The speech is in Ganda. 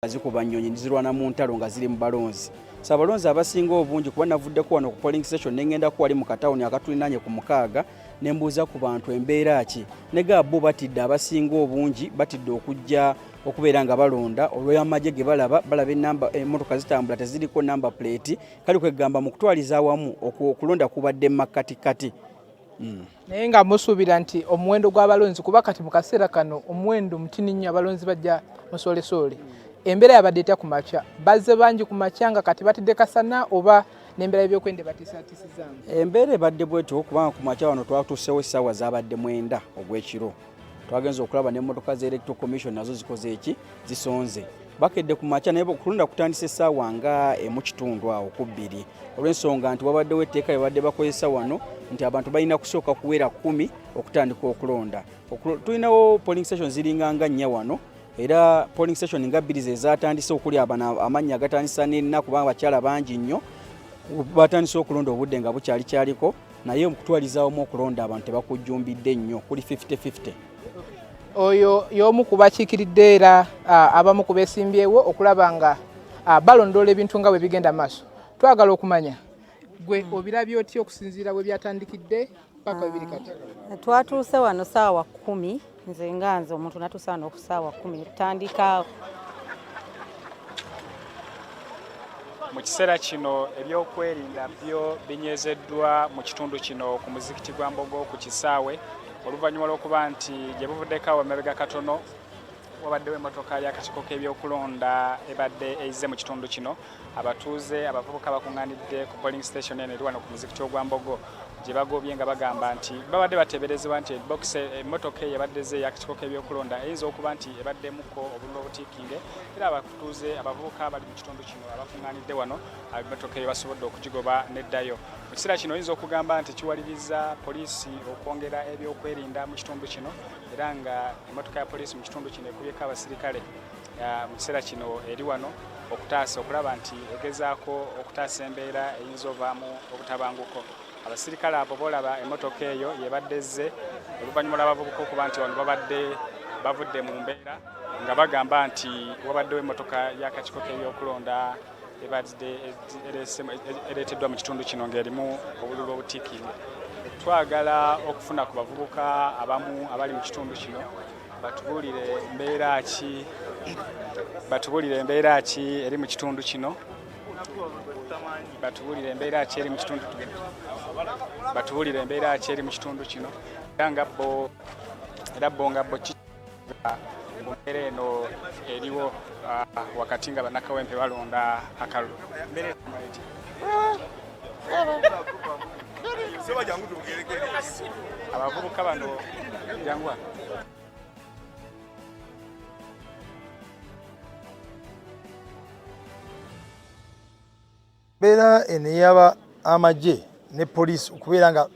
Zikuba nnyonyi zirwana mu ntalo nga ziri mu balonzi. So abalonzi abasinga obungi, kuba navuddeko wano ku polling station ne ŋŋendako wali mu katawuni akatulinaanye ku mukaaga ne mbuuza ku bantu embeera ki, ne gaa bo batidde. Abasinga obungi batidde okujja okubeera nga balonda olw'amagye ge balaba. Balaba enamba, emmotoka zitambula teziriko number plate. Kale kwegamba mu kutwaliza awamu okulonda kubadde mu makkatikati. Naye nga musuubira nti omuwendo gw'abalonzi, kuba kati mu kaseera kano omuwendo mutini nnyo, abalonzi bajja musolesoole, embeera yabadde etya ku makya? Bazze bangi ku makya nga kati batidde kasana, oba n'embeera y'ebyokwerinda batiisatiisizaamu? Embeera ebadde bwetyo, kubanga ku makya wano twatuusewo essaawa zabadde 9 ogw'ekiro. Twagenza okulaba n'emmotoka za Electoral Commission nazo zikoze eki, zisonze. Bakedde ku makya, naye okulonda kutandisa essaawa nga 1 kitundu awo ku 2, olw'ensonga nti wabaddewo etteeka lye babadde bakozesa wano nti abantu balina kusooka kuwera 10 okutandika okulonda. Tulinawo polling station ziringa nga nnya wano, era polling station nga bbiri ze zatandise, okuli abana amannya agatandisa n'enna, kubanga bakyala bangi nnyo batandise okulonda obudde nga bukyali kyaliko. Naye okutwaliza awamu okulonda abantu tebakujjumbidde nnyo, kuli 50-50. Oyo y'omu ku bakiikiridde era abamu ku beesimbyewo okulaba nga balondoola ebintu nga bwe bigenda maaso. Twagala okumanya gwe obirabye otya okusinziira bwe byatandikidde paka we biri kati? Twatuuse wano saawa 10. Nze nga nze omuntu natuuse wano ku saawa 10 tutandika. Mu kiseera kino ebyokwerinda byo binyezeddwa mu kitundu kino ku muzikiti gwa Mbogo ku kisaawe, oluvannyuma lw'okuba nti gye buvuddeko awo emabega katono wabaddewo emmotoka y'akakiiko k'ebyokulonda ebadde eyizze mu kitundu kino. Abatuuze, abavubuka bakuŋŋaanidde ku polling station eno eri wano ku muzikiti ogwa Mbogo, gye bagobye nga bagamba nti babadde bateeberezebwa nti emmotoka eyo ebadde ezze ey'akakiiko k'ebyokulonda eyinza okuba nti ebaddemuko obululu obutiikinge. Era abatuuze, abavubuka bali mu kitundu kino abakuŋŋaanidde wano, emmotoka eyo basobodde okugigoba n'eddayo. Mu kiseera kino oyinza okugamba nti kiwaliriza poliisi okwongera ebyokwerinda mu kitundu kino, era nga emmotoka ya poliisi mu kitundu kino ekubyeko abasirikale mu kiseera kino eri wano okutaasa, okulaba nti egezaako okutaasa embeera eyinza ovaamu obutabanguko. Abasirikale abo boolaba, emmotoka eyo yebadde ezze oluvannyuma lw'abavubuka okuba nti wano babadde bavudde mu mbeera nga bagamba nti wabaddewo emmotoka y'akakiiko k'ebyokulonda ebadde ereeteddwa mu kitundu kino ng'erimu obululu obutiikiridde. Twagala okufuna ku bavubuka abamu abali mu kitundu kino batubuulire mbeera ki, batubuulire embeera ki eri mu kitundu kino, batubuulire embeera ki eri mu kitundu, batubuulire embeera ki eri mu kitundu kino. Era bo nga bo mu mbeera eno eriwo wakati nga bannakawempe balonda akalulu. Embeera etambula etya? Abavubuka bano jangwa. Mbeera eno eyaba amagye ne poliisi okubeera nga